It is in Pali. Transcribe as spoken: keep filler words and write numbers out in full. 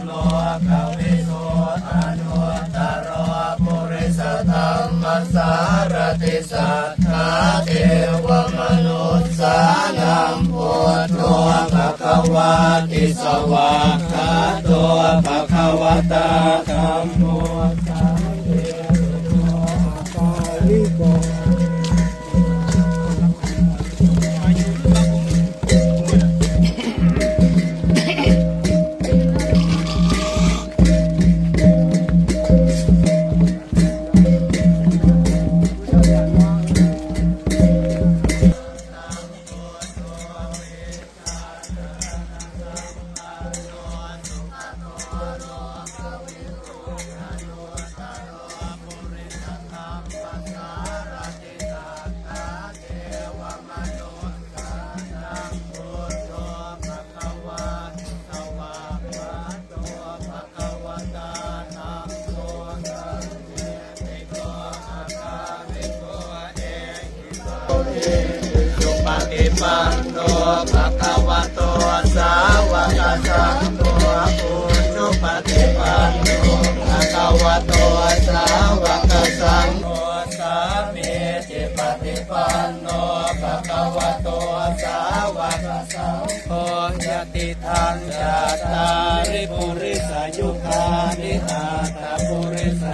Lokavidū anuttaro purisadammasārathi satthā devamanussānaṃ buddho bhagavāti. Svākkhāto bhagavatā dhammo sandiṭṭhiko akāliko Supaṭipanno bhagavato sāvakasaṅgho, ujupaṭipanno bhagavato sāvakasaṅgho, sāmīcipaṭipanno bhagavato sāvakasaṅgho, yadidaṃ cattāri purisayugāni aṭṭha purisa